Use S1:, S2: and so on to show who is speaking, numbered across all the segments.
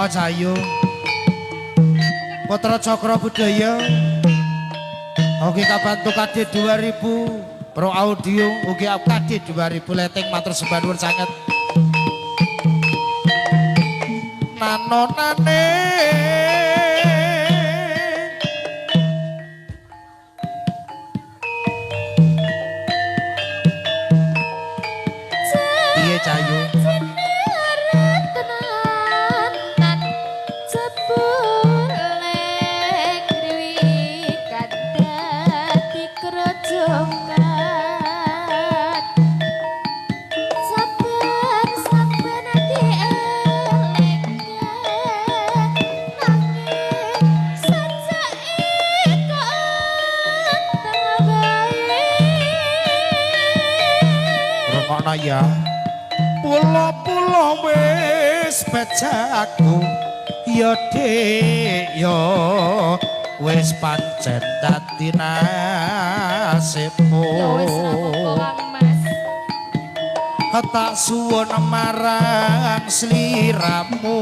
S1: Yo Cayu Putra Cakra Budaya. Oke kabantu KD 2000 Pro Audio ugi KD 2000 leteng matur sembah nuwun sanget. Nanonane piye Cayu? Ya pulo-pulo wis bejaku ya Dik ya wis pancen dadi nasibmu.
S2: Ya wis rapopo Kang Mas.
S1: Tak suwun marang sliramu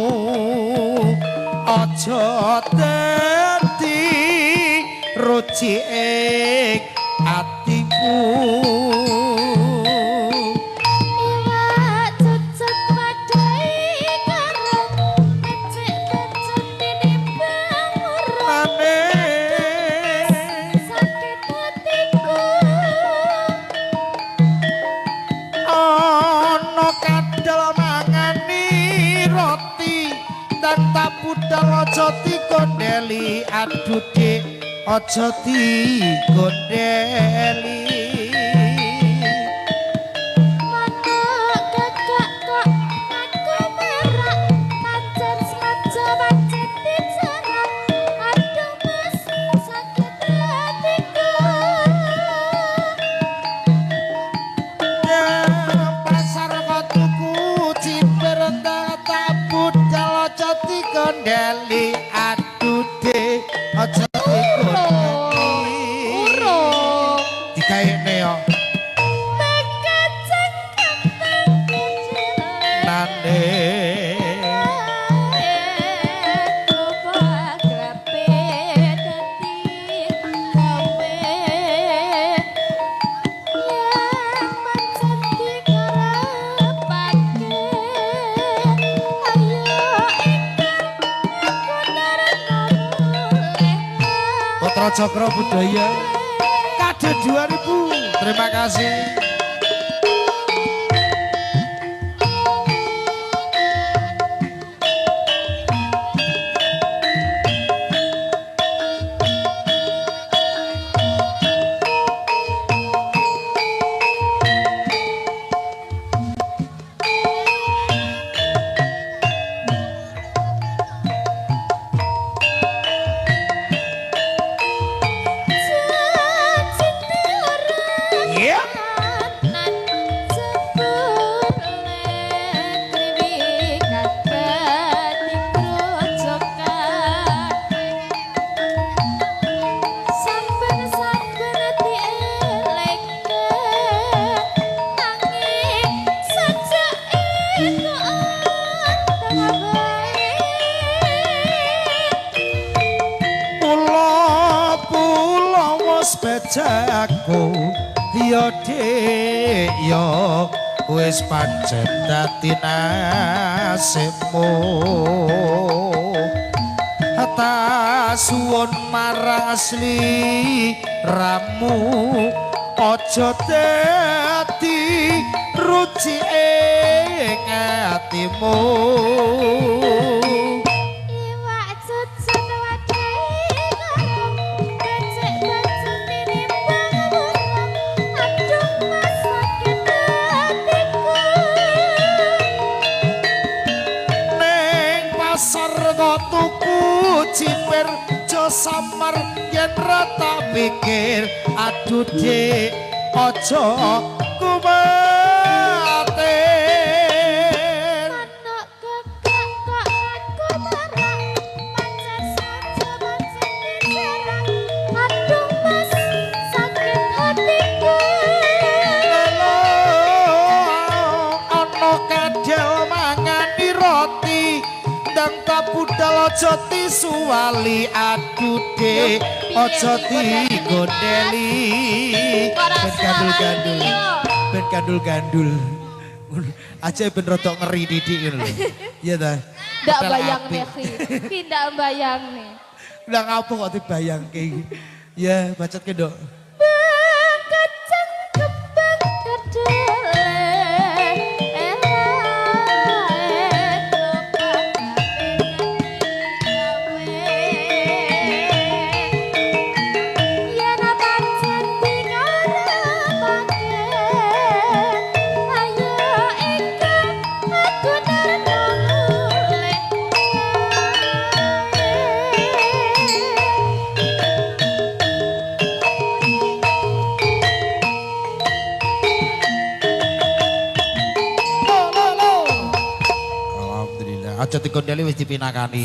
S1: aja dadi rucik atiku. Aja dikondeli aduh Dik aja dikondeli.
S2: Manuk gagak kok aku merak pancen sengaja pancen dicerak aduh Mas sakit hatiku.
S1: Pasar kok tuku cipir tak budal aja dikondeli aduh Dik aja dikondeli.
S2: Urung
S1: digaene yo
S2: bekacang kembang
S1: nane Putra Cakra Budaya KD 2000. Terima kasih. Bejaku ya Dik ya wis pancen dadi nasibmu. Tak suwun marang sliramu aja dadi rucike atimu. Cipir jo samar yen ra tak pikir aduh Dik aja kuwatir.
S2: Manuk gagak kok aku merak pancen saja pancen dicerak aduh Mas sakit hatiku.
S1: Ana kadal mangani roti ndang tak Aja disuwali aduh de, aja digondeli.
S2: Ora
S1: Ben gandul-gandul.
S2: suwali, yo.
S1: Ben gandul-gandul. Aja ben rodok ngeri didik ngono lho. Iya ta?
S2: Ndak
S1: Betel
S2: bayang
S1: apik.
S2: nih, ki ndak bayang nih.
S1: Lah ngapa kok dibayangke iki? Ya, bacot ke, Nduk.
S2: Kacang kembang kedele elae coba gawe yen pancen dikarepake ayo ingkang aku terno mulih.
S1: Lo lo lo. Alhamdulillah. Aja digondeli wis dipinakani.